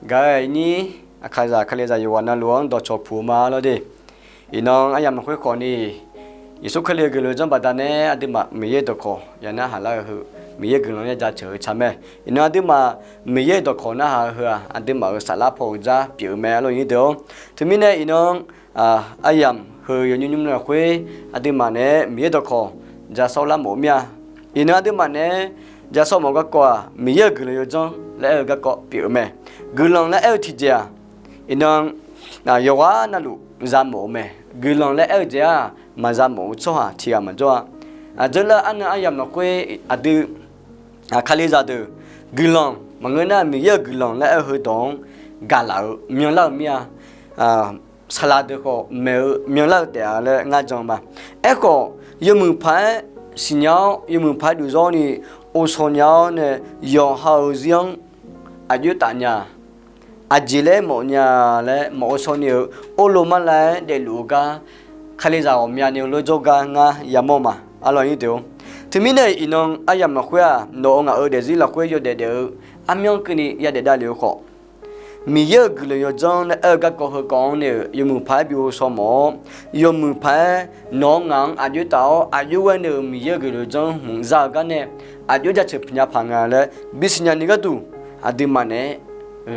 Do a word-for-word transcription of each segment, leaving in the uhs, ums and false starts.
Gaq-eu aqnyir aqkaqzaq kalizaq yawqghaq navluf-anr dawqcawq puq-eu ma lawr de. Iqnan aryamq lafkhoer khawfni, Yeqsur Kali-euq guiqlanq yawdzanr baqdanae aqduimaf Miqyaer-euq dawqkawq ya narhaq lar-eu heu, Miqyaer-euq guiqlanq ya jaceuq-eu tsaq mae. Iqnan aqduimaf Miqyaer-euq dawqkawq narhaq-eu heu-aq, aqduimaf-euq saflar paw-eu dzar pyeuf-eu mae lawr nyir deuq-or. Teumirnae iqnan aryamq heu yawnymr nymr lafkhoer aqduimaf naeq-aer Miqyaer dawqkawq ja sawr lar mawf-eu mir-a. Iqnan aqduimaf naeq-aer ja sawr mawf-eu garkawv-aq, Miqyaer-euq guiqlanq yawdzanr laer aer-eu garkawv pyeuf-eu mae. Guiqlanq laer aer-eu tiqjeq-aq, iqnan yawqghaq navluf za mawf-eu mae. Guiqlanq laer aer-eu jeq-aq, maqza mawf-eu tsawrhaq tiqghaq maqjawr-a. Aqjeq lar arnan aryamq lafkhoer aqdui kalizaq deuq guiqlanq maqngeur nar, Miqyaer-euq guiqlanq laer aer-eu heudawq-anr gaqlaf-eu myanlar-eu mir-a. Saqlaq deuq khawf maeq-eu myanlar-eu taef-a laer ngar jan ma. Aerkhawf, yawmuiq paq-aer siqnya-awr, yawmuiq paq-aer duf zawr ni ghovshaw nya-awr nae, yawqha-euq zir-anr aqjox taf nya, aqjeq laer mawf nya laer maqghovshaw ni-euq orlo marlav-aer daefluf-eu gar, kalizaq ghawqmyani-eu lof jawrgar ngar yamawr ma. Arlawr nyir deuq-or, teumirnae iqnan aryamq lafkhoer-aq, nawq-euq ngaq-euq daefzir lafkhoer yawdaef daef-eu armyanr keuvni yadaef davlef-eu khawf, Miqyaer-euq guiqlanq yawdzanr laer aer-eu garkawv heukawv-anr nae-euq yawmuiq paq-aer bi ghovshaw mawf-awr, yawmuiq paq-aer nawq-eu ngaq-anr aqjox taf-awr aqjox ghae nae-euq Miqyaer-euq guiqlanq yawdzanr hmq za-eu gar nae aqjox jaceuq pyaeqnya paq nga laer bisiqnya ni gharduq, aqduimaf naeq-aer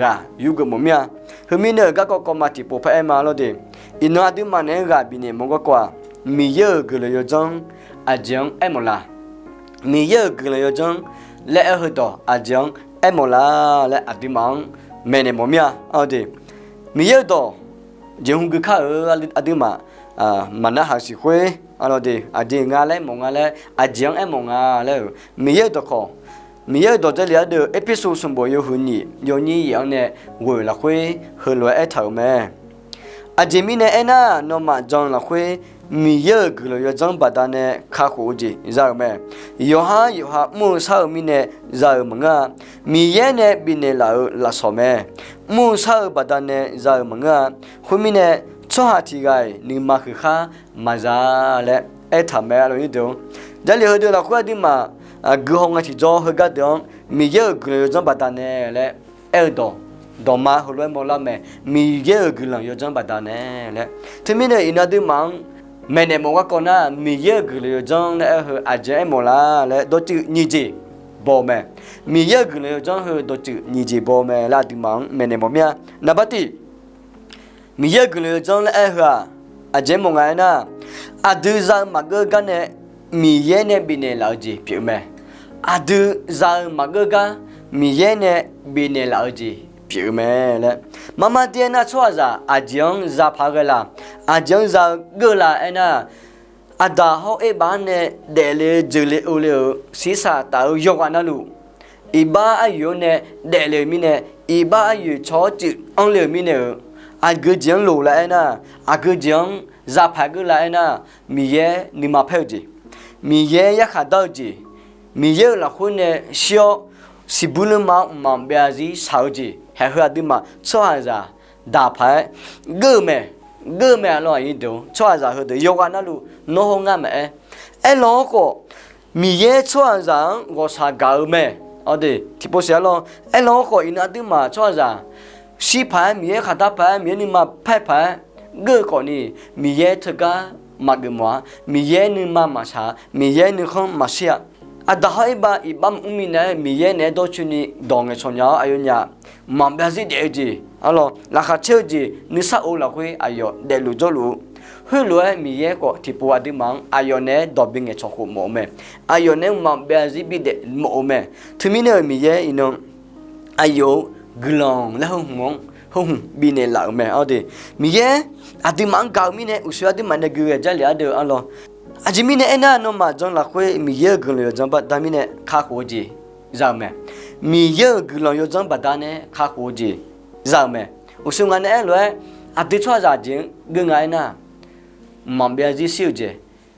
ghaq yurgeuf mawf mir-a. Heumirnae-euq garkawv kawv ma tiqpov paq-aer ma lawr de. Iqnan aqduimaf naeq-aer ghaq bifnaeq mawf-eu garkawv-aq, Miqyaer-euq guiqlanq yawdzanr aqjeq-anr aermawf la? Miqyaer-euq guiqlanq yawdzanr laer aer-eu heudawq aqjeq-anr aermawf la laer aqduimaf-anr maeqnaeq mawf mir-a. Aqde, Miqyaer-euq dawq jeqhu gui kar-eu aqduimaf maqnar haq siq khoer, aqlawr de, aqjeq nga laer mawf nga laer, aqjeq-anr aermawf nga laer-euq Miqyaer-euq dawqkawq, Miqyaer-euq dawq Jarlif ardeuv Erpersu sanqbof yawhuiq nyiq yawnyir yaef-anr nae ghoeq lafkhoer heulof-aer aertaq-euq mae. Aqjeq mirnae aernar, nawmaf jan lafkhoer Miqyaer-euq guiqlanq yawdzanr baqdanae kakhof-eu jeq za-euq mae. Yawqhar yawqha mr-eu shar-eu mirnae za-euq maqngeur-a. Miqyaer nae bifnaeq laf-euq lafsawq mae. Mr-eu shar-eu baqdanae za-euq maqngeur-a. Khoermirnae, tsawrhaq tiq ghaq-iq nuima huiq khar maqza laer aertaq mae, aqlawr nyir deuq-or. Jarlif heudeuq lafkhoer aqduimaf guihaw nga tiqjawr heugar deuq-anr Miqyaer-euq guiqlanq yawdzanr baqdanae laer aer-eu dawq, dawqma heulof-aer mawrlar mae. Miqyaer-euq guiqlanq yawdzanr baqdanae laer. Teumirnae iqnan aqduimaf-anr maeqnaeq mawf garkawv nar, Miqyaer-euq guiqlanq yawdzanr laer aer-eu heu aqjeq aermawf la laer dawqtsuif nyiq jeq baw-eu mae. Miqyaer-euq guiqlanq yawdzanr heu dawqtsuif nyiq jeq baw-eu mae laer aqduimaf-anr maeqnaeq mawf mir-a. Naqbar tiq, Miqyaer-euq guiqlanq yawdzanr laer aer-eu heu-aq, aqjeq aermawf nga aernar, aqdui za-eu maqgeur gar nae Miqyaer nae bifnaeq laf-eu jeq pyeuf-eu mae. Aqdui za-eu maqgeur gar Miqyaer nae bifnaeq laf-eu jeq pyeuf-eu mae laer. Marmar dir aernar, tsawrhaqzaq aqjeq-anr za paq-aer ghae la? Aqjeq-anr za-eu geur la aernar, Aqdaq hawr Erbav-anr nae daefle-eu jeuqle-eu le-euq siqsaq taf-eu yawqghaq navluf, iqbax aryoeq-anr nae daefle-euq mirnae, iqbax aryoeq cawq-awr cuif anrle-euq mirnae-euq, aqgeu jeq-anr loq la aernar, aqgeu jeq-anr za paq-aer geur la aernar, Miqyaer nuima paer-eu jeq, Miqyaer yarkhaq dar-eu jeq, Miqyaer-euq lafkhoer nae shir-awr siqbuir nuima-anr mqmaq maqbyav zarzir shaq-eu jeq, haeqheu aqduimaf tsawrhaqzaq daq paq-aer geur-eu mae. Geur-eu mae, aqlawr aqnyir deuq-or, tsawrhaqzaq heudeuq yawqghaq navluf nawr hawr ngar maqaer. Aerlawq-awr khawf, Miqyaer tsawrhaqzaq-anr ghawqshaq gaq-eu mae. Aqde, tiqpov siq arlawr, aerlawq-awr khawf, iqnan aqduimaf tsawrhaqzaq shir paq-aer, Miqyaer khaqdar paq-aer, Miqyaer nuima paer paq-aer geur-eu khawfni, Miqyaer teugar maqgeuf mawf-a. Miqyaer nuima maqshaq-a. Miqyaer nuikhanr maqshir-a. Aqdaq hawr Erbav iqbax maqmr minav-aer Miqyaer naeq-aer dawrcoeni dawq ngaeqcawq nya-awr aqyawfnyaf mqmaq byav zarzir daef-eu jeq, arlawr laqkhaq caer-eu jeq nuisar of lafkhoer aqyawf daefluf jawrluf-eu, khoerlof-aer Miqyaer khawf tiqpov aqduimaf-anr aqyawf naeq-aer dawq bi ngaeqcawq khof mawf-eu mae. Aqyawf naeq-aer mqmaq byav zarzir bidaef mawf-eu mae. Teumirnae-euq Miqyaer iqnan aqyawf-euq guiqlanq laer heu hmq-anr heu hmq bifnaeq laf-euq mae. Aqde, Miqyaer aqduimaf-anr gaq-eu mirnae uqshoe aqduimaf nae gui ghae Jarlif ardeuv arlawr. Aqjeq mirnae aernar, nawmaf jan lafkhoer Miqyaer-euq guiqlanq yawdzanr baqda mirnae kakhof-eu jeq za-eu mae. Miqyaer-euq guiqlanq yawdzanr baqda nae kakhof-eu jeq za-eu mae. Uqshoe ngaq nae aerlof-aer, aqdui tsawrhaqzaq jeq-anr geur nga aernar, mqmaq byav zarzir shir-eu jeq.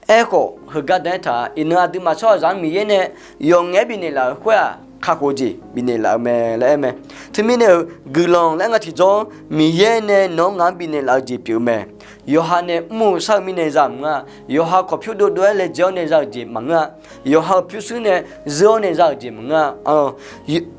Aerkhawf, heugar daq-aer taq-a, iqnan aqduimaf tsawrhaqzaq-anr Miqyaer nae yawf ngaef-aer bifnaeq laf-euq khoer-aq, kakhof-eu jeq bifnaeq laf-eu mae laer aer mae. Teumirnae-euq guiqlanq laer nga tiqjawr, Miqyaer nae nawq-anr ngaq-anr bifnaeq laf-eu jeq pyeuf-eu mae. Yawqha nae mr-eu shar-eu mirnae za maqngeur-a. Yawqha kawqpyur dovdov-aer laejae-awr nae za-euq jeq maqngeur-a. Yawqha-euq pyurshuir nae zeur-awr nae za-euq jeq maqngeur-a.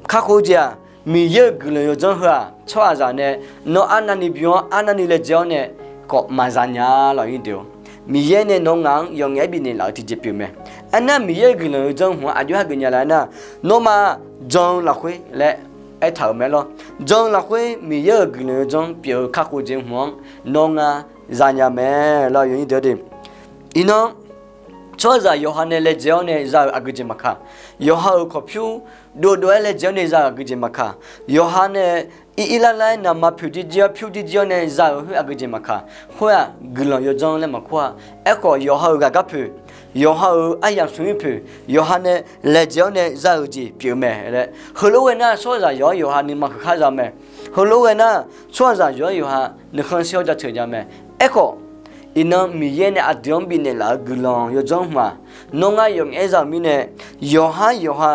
Kakhof-eu jeq-aq, Miqyaer-euq guiqlanq yawdzanr heu-aq, tsawrhaqzaq nae nawr arnavni bym-awr arnavni laejae-awr nae khawf maqza nya lawq, nyiq deuq-or. Miqyaer nae nawq ngaq-anr yawf ngaef-aer bifnaeq laf-eu tiqjeq pyeuf mae. Aernar, Miqyaer-euq guiqlanq yawdzanr hmq-anr aqjox-aer hageuf nya laf aernar, nawmaf jan-eu lafkhoer laer aertaq-euq mae lawr. Jan-eu lafkhoer Miqyaer-euq guiqlanq yawdzanr pyeuf-eu kakhof jeq hmq-anr nawr ngar zanya mae lawr, nyiq deuq-or de. Iqnan tsawrhaqzaq yawqha nae laejae-awr nae za-euq aqgeujeq maqkaq, yawqha-euq kawqpyur dovdov-aer laejae-awr nae za-euq aqgeujeq maqkaq, yawqha nae ir ir lar lar-aer naqma poeq jirjir-awr pyur jirjir-awr nae za-euq khoer aqgeujeq maqkaq, khoer-aq guiqlanq yawdzanr laer maqkur-a. Aerkhawf, yawqha-euq ghaqgarpoeq, yawqha-euq aryamq smq-ir poeq, yawqha nae laejae-awr nae za-euq jeq pyeuf-eu mae laer. Heulof-aer ghae nar, tsawrhaqzaq yawqhar yawqha nuima huiqkhar za mae. Heulof-aer ghae nar, tsawrhaqzaq yawqhar yawqha nuikhanr shir-awr jaceuq ja mae. Aerkhawf, iqnan Miqyaer nae aqdui-anr bifnaeq laf-eu guiqlanq yawdzanr hmq-aq, nawr ngar yawf ngaef-aer za-euq mirnae, yawqhar yawqha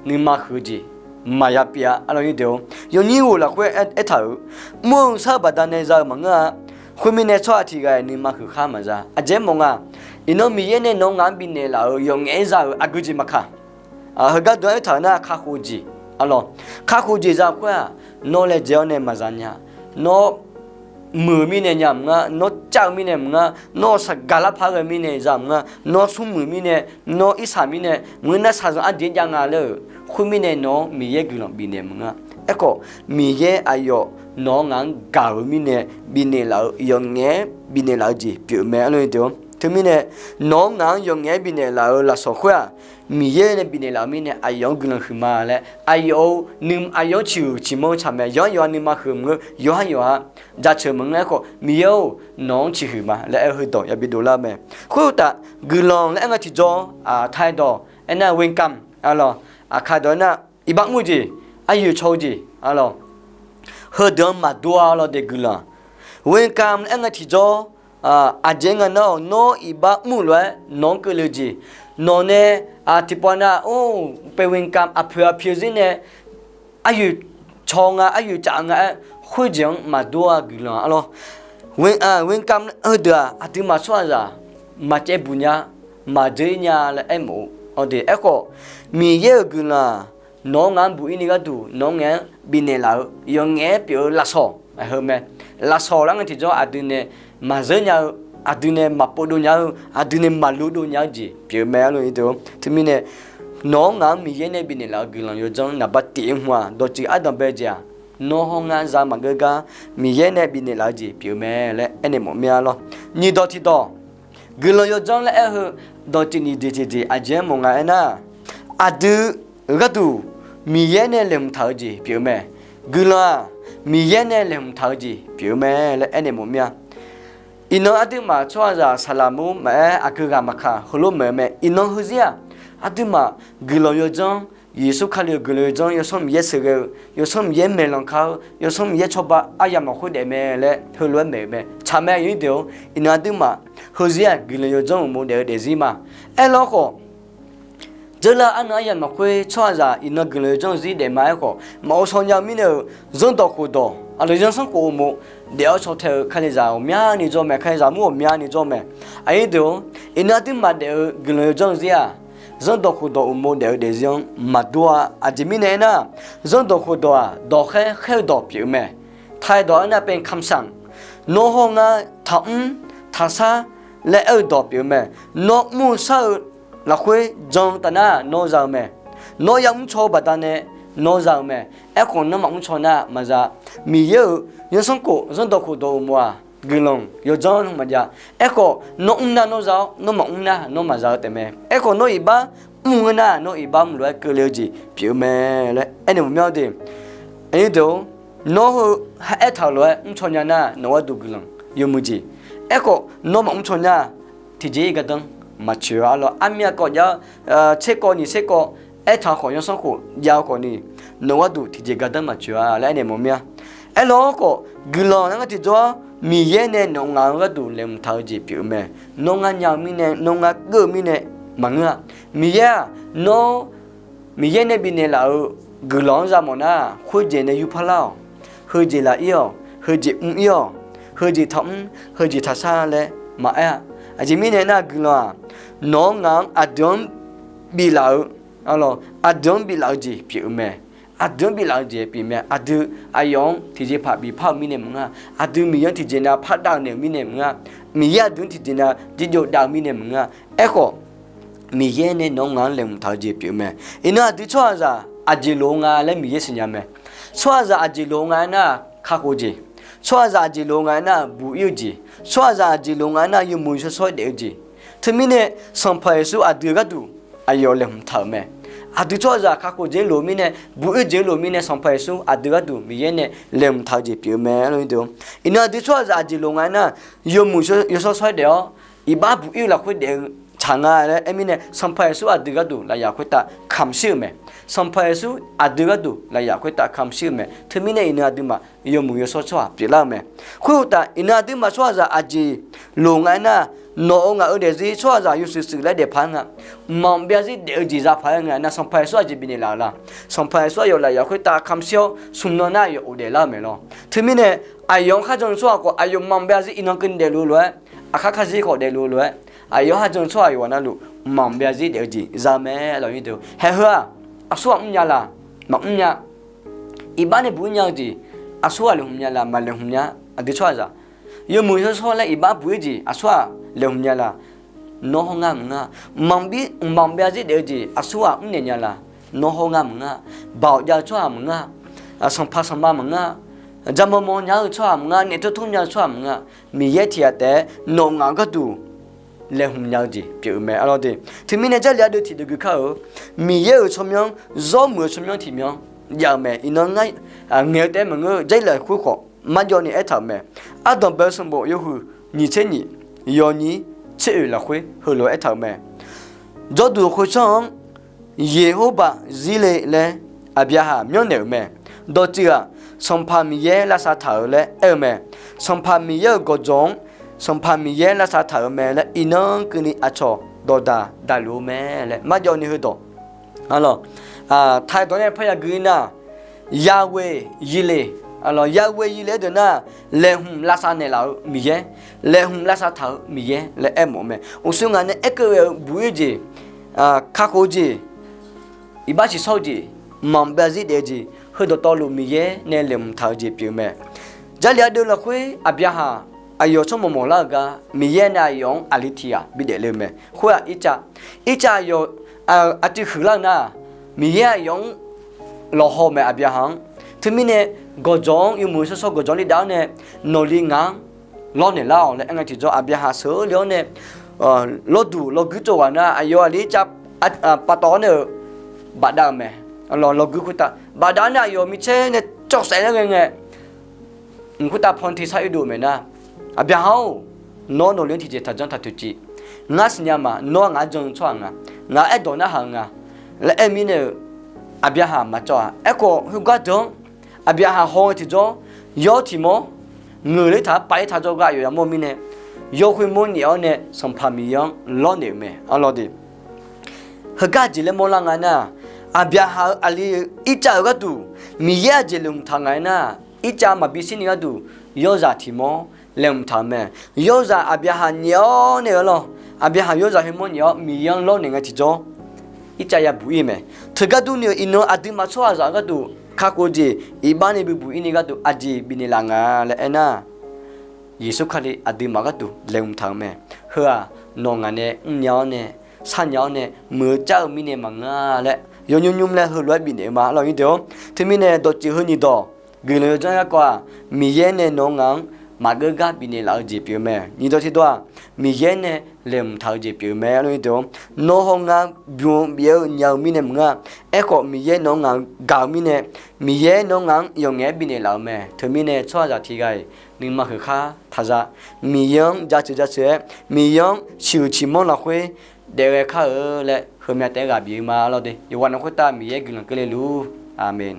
nuima huiq-eu jeq maqya pyeuf-a, arlawr, nyiq deuq-or. Yawnyir ghof lafkhoer aer, aertaq-euq, mr-eu shar-eu baqdanae za-eu maqngeur-a. Khoermirnae, tsawrhaq tiq ghaq-iq nuima huiqkhar maqza. Aqjeq-aer mawf nga, iqnan Miqyaer nae nawq ngaq-anr bifnaeq laf-euq yawf ngaef-aer za-euq aqgeujeq maqkaq, heugar dawq-anr aertaq-euq nar, kakhof jeq, arlawr, kakhof jeq za-eu khoer-aq, nawr laejae-awr nae maqza nya. Nawr muiq-eu mirnae nya maqngar, nawr cav-eu mirnae maqngar, nawr saqgaq larpaq ghae mirnae za maqngar, nawr smrmuiq mirnae, nawr irsaq mirnae maqngeur nar, shaqzanq aqjeq jav nga laer-euq khoermirnae nawq-anr Miqyaer guiqlanq bifnaeq maqngar. Aerkhawf, Miqyaer aqyawf nawq-anr ngaq-anr gaq-euq mirnae bifnaeq laf-eu, yawf ngaef-aer bifnaeq laf-eu jeq pyeuf-eu mae, arlawr, nyiq deuq-or. Teumirnae, nawq-anr ngaq-anr yawf ngaef-aer bifnaeq laf-euq lafsawq khoer-aq, Miqyaer nae bifnaeq laf-eu mirnae aqyawf-anr guiqlanq huiqma laer, aqyawf-euq nuim, aqyawf-anr ciqhuiq ciqmanr-eu tsaq mae. Yawqhar yawqha nuima huiq maqngeur, yawqhar yawqha jaceuq maqngeur. Aerkhawf, Miqyaer-or, nawq-anr ciqhuiq ma laer aer-eu heudawq yabi dovlar mae. Khoeruqtaf, guiqlanq laer aer nga tiqjawr, aqkaq dawq aernar, เวรกรรม, arlawr, aqkaq dawq aernar, iqbax mr-eu jeq, aryoeq caw-eu jeq, arlawr, heudeuq-anr maqdur-a, arlawr, de guiqlanq. เวรกรรม laer aer nga tiqjawr, aqjeq nga nar-awq, nawr iqbax mr-eu lof-aer nawq-anr keuvle-eu jeq, nawq nae tiqpavnav or, เป็นเวรกรรม, aqpoeq aqpi-eu zir nae aryoeq caw nga, aryoeq caf nga-aer khoerjeq-anr maqdur-a guiqlanq, arlawr. เวรกรรม heudeuq-aq, aqduimaf tsawrhaqzaq maqcaev buq nya, maqdzeur-ir nya laer aermawf-eu, awr de. Aerkhawf, Miqyaer-euq guiqlanq-aq, nawq-anr ngaq-anr buq-ir ni gharduq nawq-anr ngaeq-anr bifnaeq laf-eu yawf ngaef-aer pyeuf-eu lafsawq, aqheu mae. Lafsawq laer nga tiqjawr, aqdui nae maqzeur nya-eu, aqdui nae maqpov dov nya-eu, aqdui nae maqlu dov nya-eu jeq pyeuf-eu mae, arlawr, nyiq deuq-or. Teumirnae, nawq-anr ngaq-anr Miqyaer nae bifnaeq laf-eu guiqlanq yawdzanr naqba tiq-ir hmq-aq, dawqtsuif ardanq bae-eu jeq-aq, nawr hawr ngar za maqgeur gar Miqyaer nae bifnaeq laf-eu jeq pyeuf-eu mae laer aernaeq mawf mir-a, arlawr. Nyiq dawq tiqdawq, guiqlanq yawdzanr laer aer-eu heu dawqtsuif nyiq jeq tiqjeq aqjeq-aer mawf nga aernar, aqdui gharduq Miqyaer nae laeqhmq taq-eu jeq pyeuf-eu mae. Guiqlanq-aq, Miqyaer nae laeqhmq taq-eu jeq pyeuf-eu mae laer aernaeq mawf mir-a. Iqnan aqduimaf tsawrhaqzaq saqlaq mur maqaer, aqgeu ghaq maqkaq, heulof maeq-eu mae. Iqnan heuzir-aq, aqduimaf guiqlanq yawdzanr, Yeqsur Kali-euq guiqlanq yawdzanr, Yawsanr Miqyaer sheuqghae-eu, Yawsanr Miqyaer maeqlanq ka-eu, Yawsanr Miqyaer cawba aryamq lafkhoer daef mae laer heulof-aer maeq-eu mae. Tsaq mae, yawnyir deuq-or. Iqnan aqduimaf heuzir-aq, guiqlanq yawdzanr uqmov daef-eu daefzir ma. Aerlar khawf, dzeurlar arnan aryamq lafkhoer tsawrhaqzaq iqnan guiqlanq yawdzanr-eu zir daef ma. Aerkhawf, maqghov shaw nya-eu mirnae-euq zanrdawq khofdawq, aqlaf zanrsanrkhof uqmov daef-awr shaw tae-eu kalizaq ghawqmyani jawr mae, kalizaq mur ghawqmyani jawr mae. Aqyuif deuq-or, iqnan aqduimaf daef-eu guiqlanq yawdzanr-eu zir-aq, zanrdawq khofdawq uqmov daef-eu daefzir-anr maqdur-a. Aqjeq mirnae aernar, zanrdawq khofdawq-aq, dawqkhaer khaer-eu dawq pyeuf-eu mae. Taq-eu dawq aernar, เป็นคำสั่ง, nawr hawr ngar taqmr taqshar laer aer-eu dawq pyeuf-eu mae. Nawr mr-eu shar-eu lafkhoer jan-eu taf nar nawr za-eu mae. Nawr yamr caw-eu baqdanae nawr za-eu mae. Aerkhawf, nawr maqmr caw nar maqza. Miqyaer-euq zanrsanrkhof zanrdawq khofdawq uqmov-aq, guiqlanq yawdzanr maqjav. Aerkhawf, nawr mr nar nawr za-awr, nawr maqmr nar nawr maqza-eu taef mae. Aerkhawf, nawr iqbax mr-eu nar nawr iqbax mrlof-aer keuvle-eu jeq pyeuf-eu mae laer aernaeq mawf mir-a de. Aqyuif deuq-or, nawr heu aertaq-euq lof-aer mr caw nya nar nawq gharduq guiqlanq yawmuiq jeq. Aerkhawf, nawr maqmr caw nar tiqjeq-ir gardanr maqtsoeq-a lawr. Armyav kawv jav-eu tserkawv nyiq tserkawv aertaq khawf, zanrsanrkhof jav-eu khawfni, nawq gharduq tiqjeq gardanr maqtsoeq-a laer aernaeq mawf mir-a. Aerlar khawf, guiqlanq nar ngar tiqjawr-awr, Miqyaer nae nawq ngaq-eu gharduq laeqhmq taq-eu jeq pyeuf-eu mae. Nawr ngar nya-eu mirnae, nawr ngar geur-eu mirnae maqngeur-a. Miqyaer-aq, nawr Miqyaer nae bifnaeq laf-euq guiqlanq-anr za mawf nar, khoerjeq nae yurpar lar-awq. Heujeq laf-ir-awq, heujeq mr-ir-awq, heujeq taqmr, heujeq taqshar laer maqaer-a. Aqjeq mirnae nar, guiqlanq-aq, nawq-anr ngaq-anr aqdui-anr biflaf-eu, aqdui-anr biflaf-eu jeq pyeuf-eu mae. aqdui-anr biflaf-eu jeq pyeuf mae. Aqdui aqyawf-anr tiqjeqpaq bifpar-eu mirnae maqngeur-a. Aqdui Miqyaer-anr tiqjeq nav pardav naeq-euq mirnae maqngeur-a. Miqyaer aqdui-anr tiqjeq nav jirjov dav-eu mirnae maqngeur-a. Aerkhawf, Miqyaer nae nawq-anr ngaq-anr laeqhmq taq-eu jeq pyeuf-eu mae. Iqnan aqdui tsawrhaqzaq aqjeq loq-eu nga laer Miqyaer siqnya mae. Tsawrhaqzaq aqjeq loq-eu nga aernar, kakhof jeq. Tsawrhaqzaq aqjeq loq-eu nga aernar, buq ir-eu jeq. Tsawrhaqzaq aqjeq loq-eu nga aernar, yawmuiq yawshawr shawr-aer daef-eu jeq. Teumirnae, Sanqpaq Yeqsur aqdui-eu gharduq aqyawf laeqhmq taq-euq mae. Aqdui tsawrhaqzaq kakhof jeq-anr loq-eu mirnae, buq ir-eu jeq-anr loq-eu mirnae, Sanqpaq Yeqsur aqdui gharduq Miqyaer nae laeqhmq taq-eu jeq pyeuf-eu mae. Iqnan aqdui tsawrhaqzaq aqjeq loq-eu nga aernar, yawmuiq yawshawr shawr-aer daef-awr, iqbax buq ir-eu lafkhoer daef-eu tsaq nga laer aer mirnae, Sanqpaq Yeqsur aqdui gharduq lafyaq khoertav kamq shir-euq mae. Sanqpaq Yeqsur aqdui gharduq lafyaq khoertav kamq shir-euq mae. Teumirnae iqnan aqduimaf yawmuiq yawshawr tsawrhaq pyeuflar-eu mae. Khoeruqtaf, iqnan aqduimaf tsawrhaqzaq aqjeq loq nga aernar, nawq-euq ngaq-euq daefzir tsawrhaqzaq yawshuif shuif laer daef paq-aer nga, mqmaq maqbyav zir daef-eu jeq za paq-aer nga aernar, Sanqpaq Yeqsur aqjeq bifnaeq laf-euq la? Sanqpaq Yeqsur aqyawf lafyaq khoertav kamq shir-awr, smq nan nar aqyawf ghofdaef lar-eu mae lawr. Teumirnae, aqyawf-anr kharjan-eu tsawrhaq khawf, aqyawf mqmaq maqbyav zir iqnan keuvni daefluf-eu lof-aer, aqkar kar zir khawf daefluf-eu lof-aer, aqyawf-anr kharjan-eu tsawrhaq yawqghaq navluf mqmaq maqbyav zir daef-eu jeq za mae lawr. Haeq heu-aq, aqsurghaq mrnya laq? Maqmr nya. Iqbax nae buq ir nya-eu jeq, aqsurghaq laeqhmq nya laq? Maqlaeqhmq nya. Aqdui tsawrhaqzaq, yawmuiq yawshawr laer iqbax buq ir jeq aqsurghaq laeqhmq nya laq? Nawr hawr ngar maqngeur-a. Mqmaq maqbyav zir daef-eu jeq aqsurghaq mrnaeq nya laq? Nawr hawr ngar maqngeur-a. Baoq jav-eu tsawrhaq maqngeur-a. Sanqpaq sanqma maqngeur-a. Jaqmawr mawr nya-eu tsawrhaq maqngeur-a. Naef tor tor nya-eu tsawrhaq maqngeur-a. Miqyaer tiq ghaq taef-aer nawq-eu ngaq-euq gharduq laeqhmq nya-eu jeq pyeuf-eu mae, arlawr de. Teumirnae Jarlif ardeuv tiqdeuv gui kar-eu, Miqyaer-euq tsawrmyanr, zawr muiq-eu tsawrmyanr tiq myanr jav-eu mae. Iqnan ngar ngaeq-eu taef-aer maqngeur-eu, Jarlif lafkhoer khawf marjawv ni aertaq-euq mae. Ardanq bae-eu sanqbof yawhuiq nyiq tser nyiq, yawnyir tser oeq lafkhoer heulof-aer aertaq-euq mae. Jawrduq khoertsanr-anr Yeqhorbaq Zirle laer Aqbyaqhaq myanrnaeq-euq mae. Dawqtsuif-aq, Sanqpaq Miqyaer lavsav taq-euq laer aer-eu mae. Sanqpaq Miqyaer-euq gawqjawq-anr Sanqpaq Miqyaer lavsav taq-euq mae laer iqnan keuvni aqcawq dawqdaq daqluf-eu mae laer marjawv ni heudawq, arlawr, taq-eu dawq nae parya gui nar, Yahweh Yirle, arlawr, Yahweh Yirle aerdeuq nar, laeqhmq lavsav naeqlaf-eu Miqyaer, laeqhmq lavsav taq-eu Miqyaer laer aermawf-eu mae. Uqshoe ngaq nae aerkeuv ghae-eu buq ir-eu jeq, kakhof-eu jeq, iqbax siqshawr-eu jeq, mqmaq maqbyav zir daef-eu jeq, heudawq tawvluf Miqyaer nae laeqhmq taq-eu jeq pyeuf-eu mae. Jarlif ardeuv lafkhoer Aqbyaqhaq aqyawf tsawrmawq mawq lar-euq gar Miqyaer nae aqyawf-anr aqli tiq ghaq bidaef le-eu mae. Khoer-aq Irtsav, Irtsav aqyawf aqcuiv huiqlar-eu nar, Miqyaer aqyawf-anr lawqhaw mae Aqbyaqhaq-anr. Teumirnae gawqjawq-anr yawmuiq shawrshawr gawqjawq-anr li dav-awr nae, nawqli ngaq-anr lawrnaeq lar-awq laer aer ngae tiqjawr Aqbyaqhaq sheuq-eu le-awr nae, lawrduq lawrguir tsov ghaq nar aqyawf aqli Irtsav paftawf-awr nae-euq bafdav-eu mae. Lawrguir khoertav bafdav-awr nae aqyawf micaer nae cawv saef laer ghae ngae, mq khoertav paw tiq sar irdov-eu mae nar, Aqbyaqhaq-or, nawr nawqli-anr tiqjeq taqjanr taq toeqciv. Ngar siqnya ma, nawr ngaq-anr jan-eu tsawrhaq nga, ngaq-anr aerdawq narhaq-eu nga laer aer mirnae-euq, Aqbyaqhaq maqcawv-aq. Aerkhawf heugar deuq-anr Aqbyaqhaq haw ngae tiqjawr, yawr tiq mawr ngeuq ler taq-aer pav ler taq jawrgar aqyawf yamawr-eu mirnae, yawkhoer mawrnyaef-awr nae Sanqpaq Miqyaer-anr lawrnaeq-euq mae, arlawr de. Heugar jeq laer mawrlar nga nar, Aqbyaqhaq-euq aqli-eu Irtsav-euq gharduq Miqyaer aqjeq laeqhmq taq nga aernar, Irtsav maqbi shirni gharduq yawrzaq tiq mawr laeqhmq taq-eu mae. Yawrzaq Aqbyaqhaq nyaef-awr nae-eu lawr, Aqbyaqhaq yawrzaq heu mawr nyaef-awr Miqyaer-anr lawrnaeq ngae tiqjawr, Irtsav yabuq ir mae. Teugar durni-euq iqnan aqduimaf tsawrhaqzaq-eu gharduq kakhof-eu jeq, iqbax nae bibuq ir ni gharduq aqjeq bifnaeq laf nga laer aernar, Yeqsur Kali aqduimaf gharduq laeqhmq taq-eu mae. Heu-aq, nawq ngaq nae mrnya-awr nae, sharnya-awr nae, muiq-eu car-eu mirnae maqngeur-a laer yawnymr nymr laer heulof-aer bifnaeq-eu ma, arlawr nyir deuq-or. Teumirnae dawqtsuif heu nyiq dawq guiqlanq yawdzanr garkawv-aq, Miqyaer nae nawq-eu ngaq-anr maqgeur gar bifnaeq laf-eu jeq pyeuf-eu mae. Nyiq dawq tiqdawq-aq, Miqyaer nae laeqhmq taq-eu jeq pyeuf-eu mae, arlawr nyir deuq-or. Nawr hawr ngar bym-eu bif-eu nya-eu mirnae maqngeur-a. Aerkhawf Miqyaer nawq-eu ngaq-anr gaq-eu mirnae, Miqyaer nawq-eu ngaq-anr yawqngaef-aer bifnaeq laf-eu mae. Teumirnae tsawrhaqzaq tiq ghaq-iq nuima huiqkhar taqza, Miqyaer-anr jaceuq jaceuq-aer, Miqyaer-anr ciqhuiq ciqmanr lafkhoer daef ghae kar-eu laer heumya taef-aer ghaq bif-eu ma, arlawr de. Yawqghaq navluf khoertav Miqyaer guiqlanq keuvle luf-ur. Aqmeq.